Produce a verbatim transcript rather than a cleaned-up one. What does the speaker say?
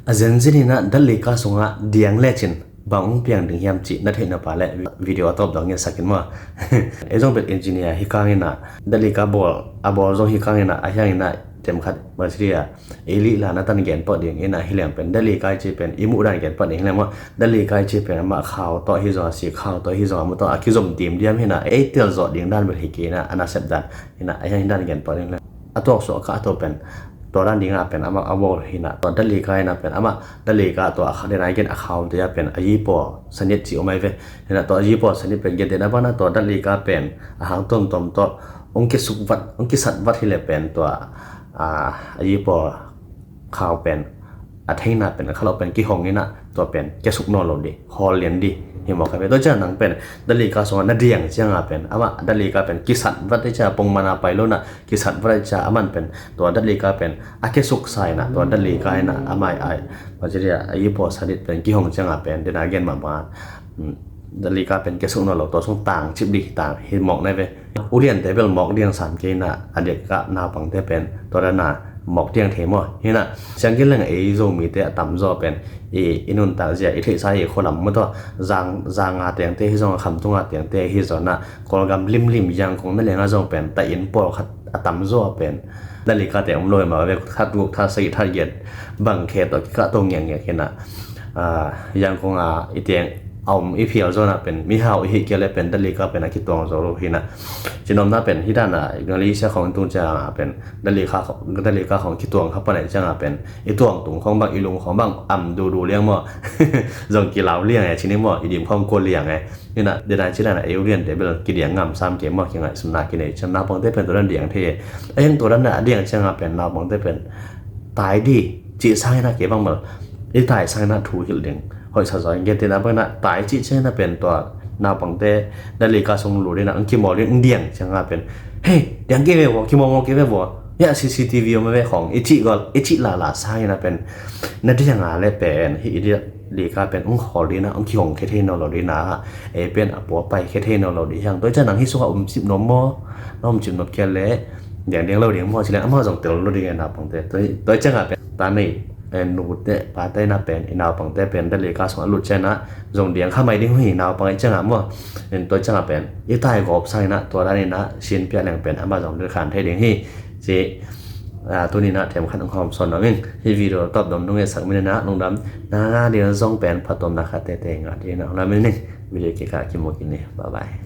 A zenzen inah datlika sungah diang lecin bang hong piang ding hiam cih na theihna pa le video a tawp dong ngetsak in maw. Ei zong bel engineer hi kang inah datlika bawl a bawl zong hi kang inah a hiang inah themkhat bang ci dia ei lih la na tan gen pah ding inah hi leng pen datlika i ci pen i muh dan gen pah ding hi leng maw. Datlika i ci pen amah khau tawh hi zong a sik khau tawh hi zong a mu tawh a kizom dim diam hi inah ei tel zawh ding dan bel hi kei inah a nasep dan hi inah a hiang hi dan gen pah ding hi leng a tuak suah ka a to pen tua dan dingah pen amah a bawl hi inah tua datlika inah pen amah datlika tua a kha dena i gen a khaute a pen a yipaw sanit ci om ai ve. Hi inah tua a yipaw sanit pen gen dena bana tua datlika pen a hang tuamtuam tawh hong kisuk vat hong kisat vat hi le pen tua a yipaw khau pen a theina pen a khalawh pen kihong inah tua pen kiasuk nawn lo di hawl lian di hi mawk ai ve. Tua ciang nang pen datlika sungah na diang cianga pen amah datlika pen kisat vat i cia pongmana pai lo inah kisat vat i cia a man pen tua datlika pen a kiasuk sa inah tua datlika inah a mai ai bang ci dia a yipaw sanit pen kihong cianga pen dena gen mahmah datlika pen kiasuk nawn lo tua sung tang cip di tang hi mawk nai ve. Uliante bel mawk diang sam kei inah a diakah naupangte pen tua dana mawk diang thei maw hi inah siang kei leng ei Zomite a tamzaw pen i i nuntak zia i theihsa i khualam maw tawh zanga tengte hi zong a khamtunga tengte hi zong inah Kawlgam limlim Yangon na lenga zong pen ta in pawlkhat a tamzaw pen datlika te om lo hi mah ve. Khat guk khat sagih khat giat bang khe tawh kikah to ngiakngiak hi inah Yangon a i teng a om i phial zawnah pen mihau i hih kei le pen datlika pen a kituang zo lo hi inah cinawmna pen hi dana Malaysia khawng i tung cianga pen datlika khawng kituang kha panek cianga pen i tuang tung khawng bang i lung khawng bang am dudu liang maw. Zong kilau liang e cini maw i dim khawng kua liang e. Hi inah dena ci dana ei uliante bel kidiang ngam sam kei maw kingaihsutna kinei ciang naupangte pen tua dan diang thei e. A hiang tua dana a diang cianga pen naupangte pen tai di cih sang inah kei bang bel i tai sang inah thu hilh ding hoihsa zaw in gen tena bang inah tai cih ciang inah pen tua naupangte datlika sung lut inah ang kimawl ding ang diang cianga pen hei diang kei ve vua kimawl mawl kei ve vua hiah C C T V om ve khawng i cih gol i cih lala sang inah pen na dianga le pen hi i dia lika pen ong khawl dina ong kihong khe thei nawn lo dina ei pen a pua pai khe thei nawn lo di hiang toi ciang nang hi sungah um cip nop maw na um cip nop kia le diang diang lo ding maw ci le amah zong tel lo ding e naupangte toi ciangah pen ta nei nute pate na pen i naupangte pen datlika sungah lut ciangah zong diang kha mai ding hi naupang i ciangah maw toi ciangah pen i tai gawp sang inah tua dan inah sin piah leng pen amah zong dil khan thei ding hi ci. Tuni inah themkhat hong hawm sawn nuam ing hi video tawp dong nung e sak min inah lungdam na ding zong pen phattuamna khat tete ngah ding inah hong lam ing video kikah kimu kini bye bye.